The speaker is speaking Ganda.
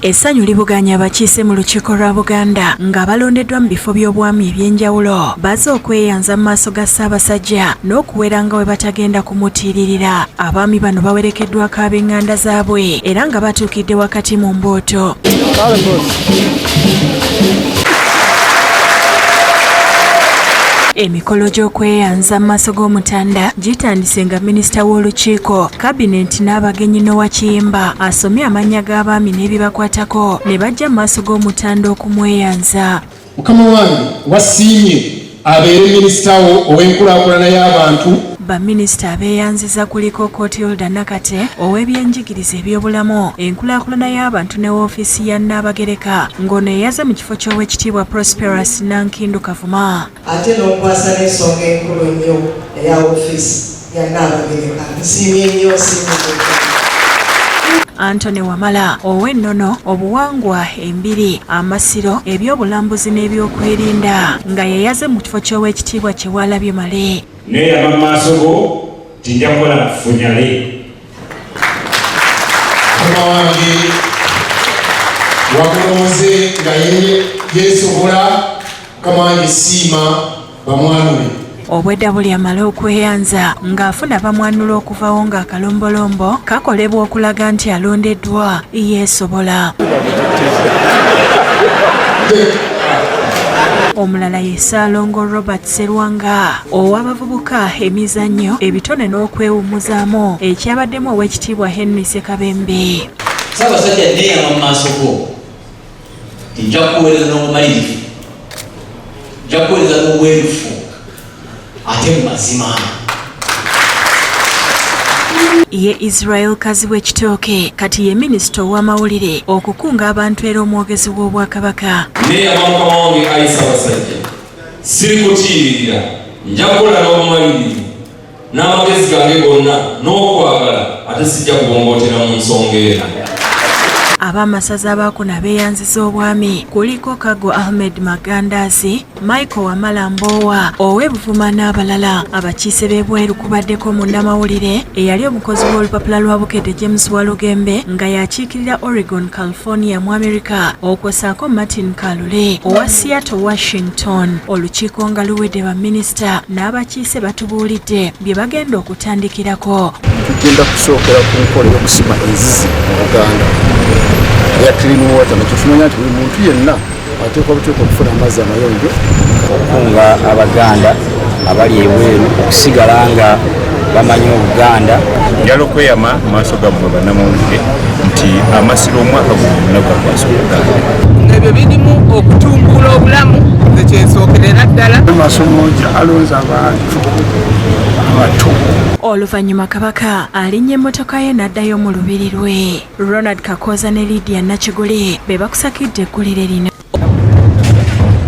Essanyu libuganye abakiise mu Lukiiko lwa Buganda nga balondeddwa mu bifo by'obwami eby'enjawulo bazze okweyanza mu maaso ga Ssaabasajja n'okuwera nga bwe batagenda kumutiiririra. Abaami bano bawerekeddwako ab'enganda zaabwe era nga batuukidde wakati mu mbooto. Emikolo gy'okweyanza mu maaso g'Omutanda gitandise nga minisita w'olukiiko, kabineeti n'abagenyi Noah Kiyimba asomye amannya g'abaami n'ebibakwatako ne bajja mu maaso g'Omutanda okumweyanza. Mukama wange wasiimye abeere minisita wo ow'enkulaakulana y'abantu. Baminisita abeeyanziza kuliko Cotilda Nakate ow'ebyenjigiriza, ebyobulamu, enkulaakulana y'abantu ne woofiisi ya Nnaabagereka ng'ono yeyaze mu kifo ky'Oweekitiibwa Prosperous Nankindu Kavuma. Ate n'okwasa n'ensonga enkulu ennyo eya woofiisi ya Nnaabagereka. Nsiimye nnyo, nsiimye nnyo. Anthony Wamala ow'ennono, obuwangwa, embiri, amasiro, ebyobulambuzi n'ebyokwerinda nga yeyaze mu kifo ky'Oweekitiibwa Kyewalabye Male. Neeyama mu maaso go nti nja kukola funyale. Mukama wange wakulonze nga yeesobola. Mukama wange siima bamwanule. Obwedda buli amala okweyanza ng'afuna bamwanula okuvawo ng'akalombolombo kakolebwa okulaga nti alondeddwa yeesobola. Omulala ye Ssaalongo Robert Serwanga ow'abavubuka, emizannyo, ebitone n'okwewummuzaamu ekyabaddemu Oweekitiibwa Henry Ssekabembe. Ssaabasajja, neeyama mu maaso go nti nja kukuweereza n'obumalirivu, nja kukuweereza n'obwerufu ate mu mazima. Ye Israel Kazibwe Kitooke kati ye minisita ow'amawulire, okukunga abantu era omwogezi w'Obwakabaka. Neeyama mukama wange ayi Ssaabasajja, sirikutiiririra, nja kukola n'obumalirivu n'amagezi gange gonna n'okwagala, ate sijja kubongootera mu nsonga eno. Ab'amasaza abaakuna beeyanziza obwami kuliko Kaggo Ahmed Magandaazi, Michael Wamala Mboowa ow'e Buvuma n'abalala. Abakiise b'ebweru kubaddeko munnamawulire eyali omukozi w'olupapula lwa Bukedde James Walugembe nga yakiikirira Oregon, California mu Amerika, okwo ssaako Martin Kalule owa Seattle, Washington. Olukiiko nga luwedde, baminisita n'abakiise batubuulidde bye bagenda okutandikirako. Tugenda kusookera ku nkola ey'okusima enzizi mu Buganda eya clean water, nakyo tumanya nti buli muntu yenna ateekwa buteekwa okufuna amazzi amayonjo. Okukunga Abaganda abali ebweru okusigala nga bamanyi Obuganda. Njagala okweyama mu maaso gammwe bannamawulire nti amasiro omwaka guno gwonna gwakwasa Obuganda. Ebyo birimu okutumbula obulamu, nze kyensookerera ddala. Masomoja alonze abantu abato. Oluvannyuma Kabaka alinnya emmotoka ye n'addayo mu lubiri lwe. Ronald Kakooza ne Lydia Nakiguli be bakusakidde eggulire lino.